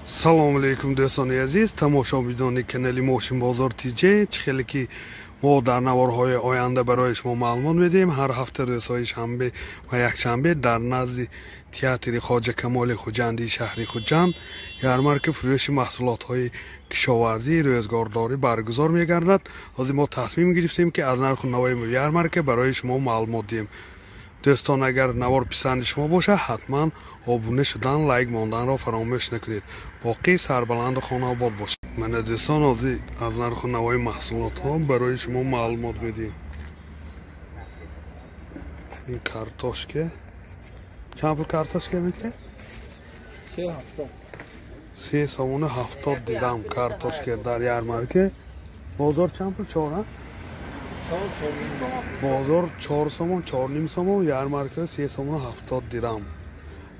Салом алейкум дӯстони азиз, тамошобинони канали Мошинбозор ТЖ. Чӣ хеле ки мо дар наворҳои оянда барои шумо маълумот медиҳем, ҳар ҳафта рӯзҳои шанбе ва якшанбе дар назди театри Хоҷа Камоли Хуҷандии шаҳри Хуҷанд ярмарки фурӯши маҳсулотҳои кишоварзӣ рӯзгордорӣ баргузор мегардад. Ҳозир мо тасмим гирифтем, ки аз нарху навои ярмарка барои шумо маълумот диҳем. Дӯстон, агар навор писанди шумо бошад, ҳатман обуна шудан, лайк монданро фаромӯш накунед. Боқӣ сарбаланду хонаобод бошед. Мана дӯстон, ҳозир аз нарху навои маҳсулотҳо барои шумо маълумот медиҳем. Ин картошка чанд пул картошка мека? 3 сомону 70 дирам картошка дар ярмарка. Бозор чанд пул? Чора? Бозор 4 сомон, 4.5 сомон, ярмарка 3 сомону 70 дирам.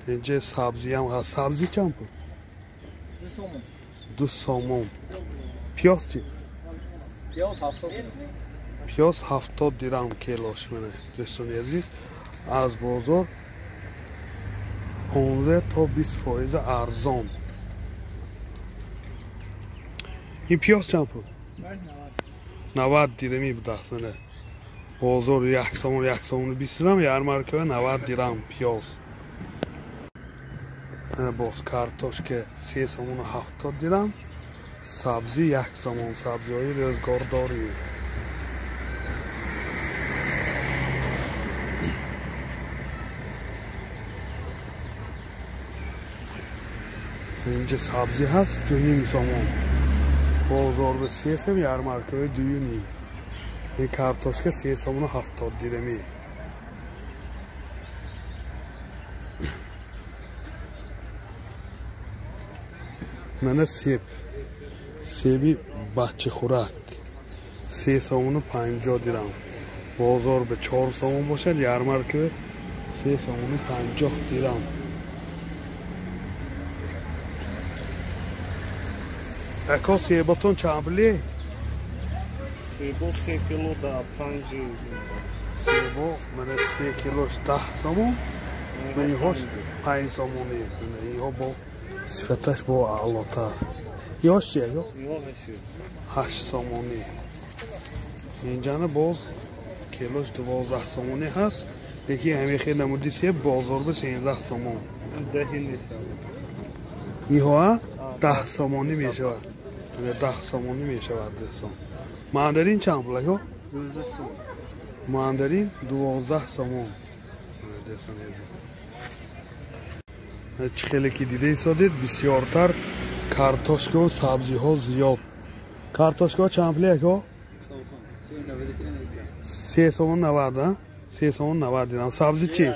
Инҷа сабзиам ҳаст. Сабзӣ чанд пул? 2 сомон. Пиёз чӣ? Пиёз 70 дирам килош. Мана дӯстони азиз, аз бозор 15 то 20% арзон. Ин пиёз чанд пул? 90 дирами будааст. Мана бозор 1 сомон, 1 сомону 20 дирам, ярмарка 90 дирам пиёз. Мана боз картошка 3 сомону 70 дирам, сабзӣ 1 сомон, сабзиҳои рӯзгордорӣ. Инҷа сабзӣ ҳаст 2.5 сомон, бозор ба 3 сом, ярмаркаи 2.5. Ин картошка 3 сомону 70 дирами. Мана себ, себи бачахӯрак 3 сомону 50 дирам. Бозор ба 4 сомон бошад, ярмарка 3 сомону 50 дирам. Ако, себотон чанд пуле? Себо 3 кило да панҷи. Себо мана 3 килош 10 сомон, иҳош 5 сомонӣ. Иҳо бо сифаташ бо аълотар. Иҳош чи, ако? 8 сомонӣ. Инҷана боз килош 12 сомонӣ ҳаст, лекин ҳамин хел намуди себ бозор ба 13 сомон. Иҳоа 10 сомонӣ мешавад, 10 сомонӣ мешавад. Дӯстон, мандарин чанд пул, ако? Мандарин 12 сомон. Чӣ хеле ки дида истодед, бисёртар картошкаву сабзиҳо зиёд. Картошкаҳо чанд пуле, ако? 3 сомон 90, 3 сомон 90 дирам. Сабзӣ чӣ?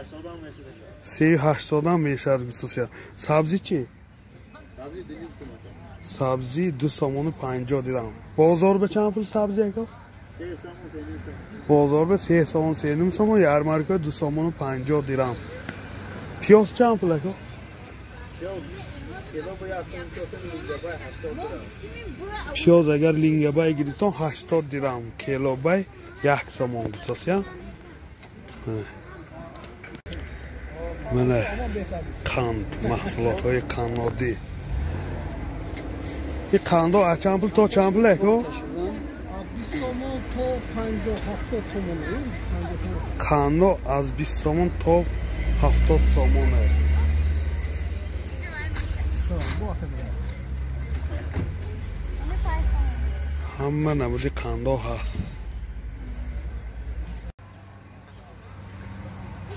3 ҳаштодам мешавад. Сабзӣ чӣ? Сабзӣ 2 сомону 50 дирам. Бозор ба чанд пул сабзӣ, ако? Бозор ба 3 сомон, 3.5 сомон, ярмарка 2 сомону 50 дирам. Пиёз чанд пул, ако? Пиёз агар лингабай гиритон, 80 дирам, килобай 1 сомон гутосия. Мана қанд, маҳсулотҳои қаннодӣ. Ин қандо аз чанд пул то чанд пул, ако? Қандо аз 20 сомон то 70 сомоне. Ҳама намуди қандо ҳаст.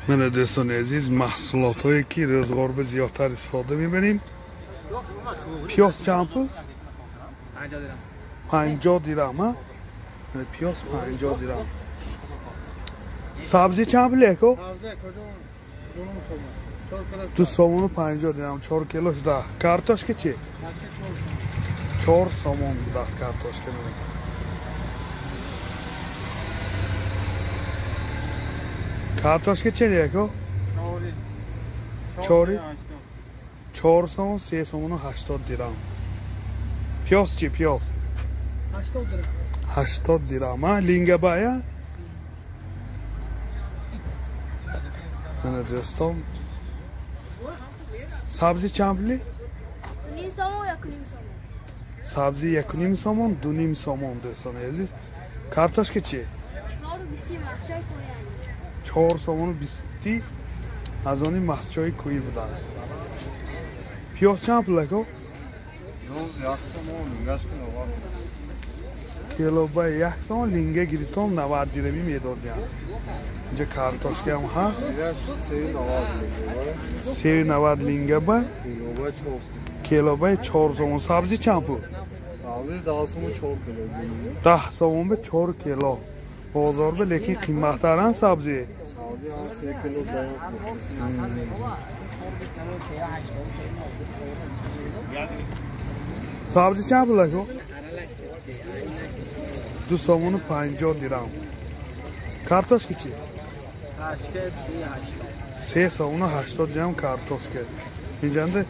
Мана дӯстони азиз, маҳсулотҳое ки рӯзғорба зиёдтар истифода мебарем. Пиёз чанд пул? 50 дирам. Пиёз 50 дирам. Сабзӣ чанд пул, ако? 2 сомону 50 дирам, 4 килош 10. Картошка чӣ? 4 сомон будааст картошка. Картошка чӣ, ако? Чори 4 сомон, 3 сомону 80 дирам. Пиёз чӣ, пиёз? 80 дирам. Лингабая. Мана дӯстон, сабзӣ чанд пули? 1.5 сомон, 1.5 сомон. Сабзӣ 1.5 сомон, 2.5 сомон дӯстони азиз. Картошка чӣ? 4.20 махсчои кӯҳӣ. 4 сомону 20 аз они махсчои кӯҳӣ буданд. Пиёз чанд пул ако? Пиёз 1 сомон, лингаш 90. Кило ба 1 сомон линга гиритон 90 дирами медодиям. Инҷа картошка ҳам ҳаст. 3.90 линга ба кило ба 4 сомон. Сабзӣ чанд пул? Сабзӣ 10 сомон 4 кило. 10 сомон ба 4 кило. Бозор ба лекин қиматтаран сабзӣ. Сабзӣ ҳам 3 кило 10. Сабзӣ чанд пул ако? 2 сомону 50 дирам. Картошка чӣ? 3 сомону 80 дирам картошка. Инҷанда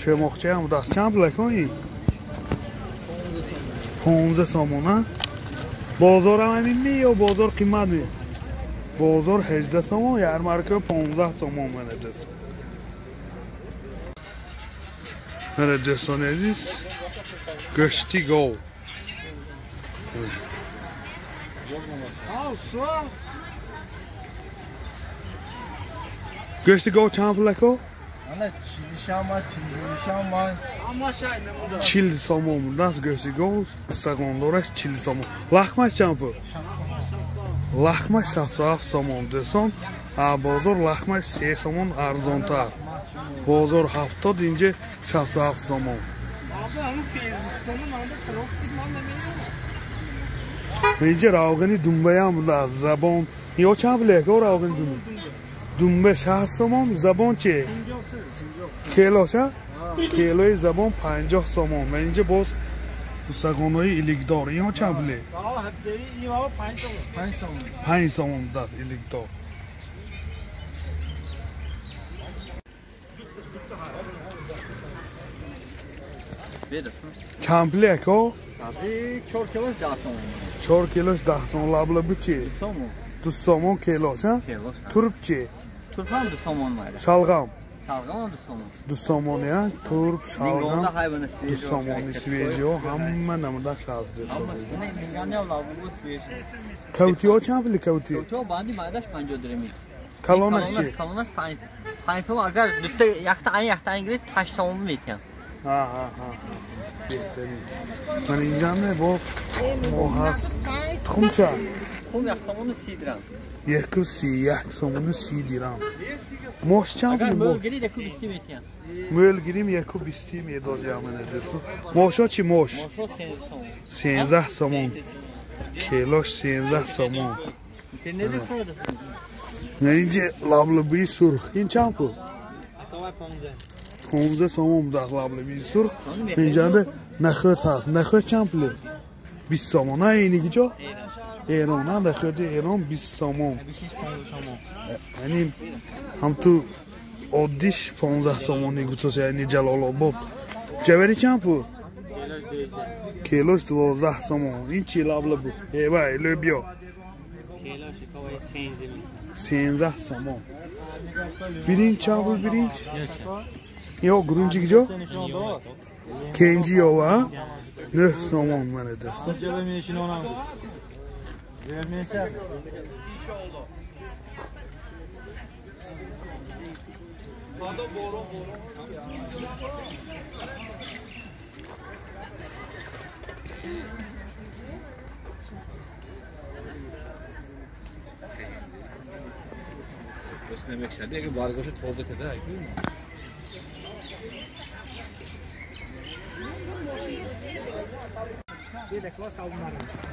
чӯмоқча ҳам будаст. Чанд пул ако ин? 15 сомон, а? Бозор ҳам ҳамин ми ё бозор қимат ми? Бозор 18 сомон, ярмарка 15 сомон мана дӯст. Мана дӯстони азиз, гӯшти гов. Гӯшти гов чанд пул ако? 40 сомон будааст гӯшти гов, сагондораш 40 сомон. Лахмаш чанд пул? Лахмаш 67 сомон дӯстон. Бозор лахмаш 3 сомон арзонтар. Бозор 70, инҷа 67 сомон. Инҷа равғани думбаям будааст. Забон ё чанд пул ако равғани думба? Думба 60 сомон, забон чи? Килоша? Килои забон 50 сомон. Ва инҷа боз сагонҳои иликдор. Инҳо чанд пуле? 5 сомон будааст иликдор. Чанд пуле ако? 4 килош 10 сомон. 4 килош 10 сомон. Лаблабу чи? 2 сомон килош, а? Турб чи? Турб ҳам 2 сомон майда. Шалғам? Шалғам ҳам 2 сомон. 2 сомон, а? Турб, шалғам 2 сомони свежиҳо ҳама намудаш ҳаст дӯстон. Кавтиҳо чанд пули кавти? Кавтиҳо банди майдаш 50 дирами. Калонаш чи? Калонаш 5 сомон. Агар дутта якта айн якта айн гиред 8 сомон метиҳам. Беҳтарин. Ман инҷа не бо мо ҳаст. Тухм чанд? Тухм 1 сомону 30 дирам. 1 сомону 30 дирам. Мош чанд? Агар мӯл гирид 1.20 метиҳам. Мӯл гирим 1.20 медодиам мана дӯстон. Мошо чи мош? Мошо 13 сомон. 13 сомон. Килош 13 сомон. На инҷа лаблабии сурх. Ин чанд пул? 15 сомон будааст лаблабии сурх. Инҷанда нахӯд ҳаст. Нахӯд чанд пул? 20 сомон. На иниги ҷо? Эрон, на нахӯди Эрон 20 сомон. Яъне ҳам ту оддиш 15 сомони гуфтас, яъне Ҷалолобод. Ҷавари чанд пул? Килош 12 сомон. Ин чи лаблабу? Э вай, лӯбиё. 13 сомон. Биринҷ чанд пул биринҷ? Ё гурунҷи киҷо? Кенҷи ёва, 9 сомон мана дӯстон.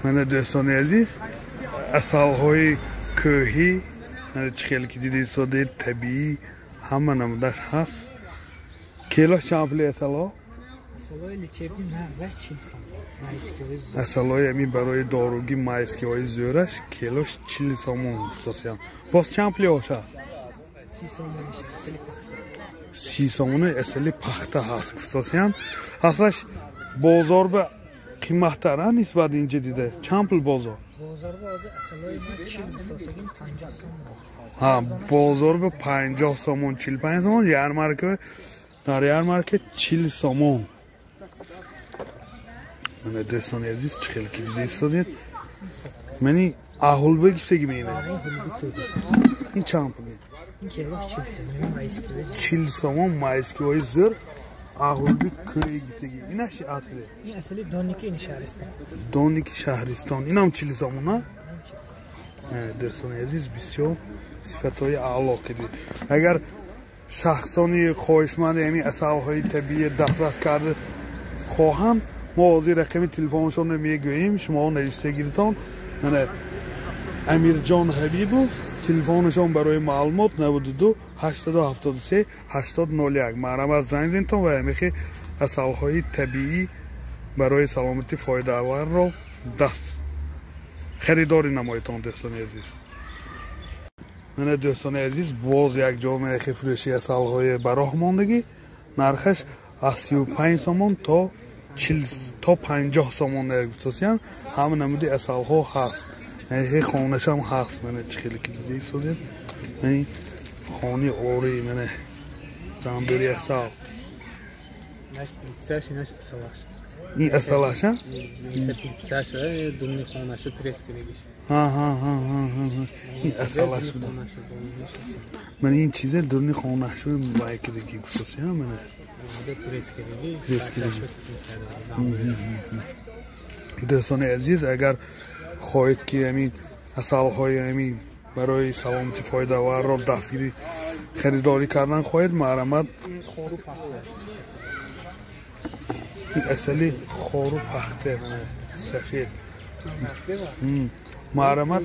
Мана дӯстони азиз, асалҳои кӯҳӣ, мана чӣ хеле ки дидед содаи табиӣ ҳама намудаш ҳаст. Кило чанд пули асалҳо? Асалҳои ами барои доругӣ майскиҳои зӯраш килош 40 сомон гуфтасиям. Боз чанд пули ош аст? 30 сомони асали пахта ҳаст гуфтасиям. Аслаш бозор ба қиматтар нисбат инҷа дида. Чанд пул бозор? Ҳа, бозор ба 50 сомон, 45 сомон, ярмарка дар ярмарка 40 сомон. Мана дӯстони азиз, чӣ хеле ки дида истодед. Мани аҳулба гифтаги меина. Ин чанд пул? 40 сомон майскиҳои зӯр аҳулби кӯи гифтаги. Инаш асле? Ин асли доники ин шаҳристон. Доники шаҳристон. Инам 40 сомон, а? Дӯстони азиз, бисёр сифатҳои аъло киди. Агар шахсони хоҳишманди ҳамин асалҳои табиӣ дастрас карда хоҳанд, мо ҳозир рақами телефоншонро мегӯем, шумо нависта гиритон. Мана Амирҷон Ҳабибов, телефонашон барои маълумот 92 873 8001. Марҳамат, занг зинтон ва ҳамихи асалҳои табиӣ барои саломатӣ фоидаоварро даст харидорӣ намоедтон, дӯстони азиз. Мана дӯстони азиз, боз як ҷо мехи фурӯши асалҳои ба роҳ мондагӣ. Нархаш аз 35 сомон то 40 то 50 сомон гуфтасиян. Ҳама намуди асалҳо ҳаст. Хе хонашам ҳаст. Мана чӣ хеле ки дида истодед. Мани хони ори, мана замбури асал. Наш пиццаш, наш асалаш. Ин асалаш, а? Пиццаш, думни хонашу пресс кардагиш. Ҳа, ҳа, ҳа, ҳа, ҳа. Ин асалаш буда. Мана ин чизе дурни хонашу вай кардагӣ гуфтасиян, мана. Пресс кардагӣ. Пресс кардагӣ. Дӯстони азиз, агар хоҳед ки ҳамин асалҳои ҳамин барои саломатӣ фоидаоварро дастгирӣ харидорӣ кардан хоҳед, марҳамат. Ин асали хору пахте, сафед. Марҳамат,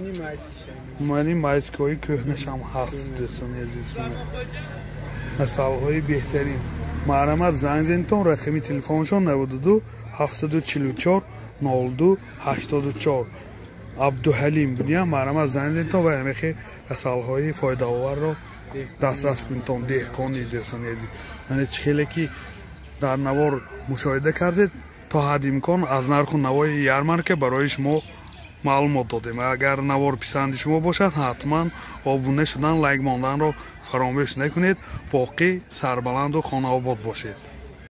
мани майскиҳои кӯҳнашам ҳаст, дӯстони азиз. Асалҳои беҳтарин. Марҳамат, занг зенитон, рақами телефоншон 92 744 02 84. Абдуҳалим будиям. Марҳамат, занг зенитон ва ҳамихи асалҳои фоидаоварро дастрас кунитон. Деҳқони, дӯстони азиз. Мана чӣ хеле ки дар навор мушоҳида кардед, то ҳадди имкон аз нарху навои ярмарка барои шумо маълумот додем. Агар навор писанди шумо бошад, ҳатман обуна шудан, лайк монданро фаромӯш накунед. Боқӣ сарбаланду хонаобод бошед.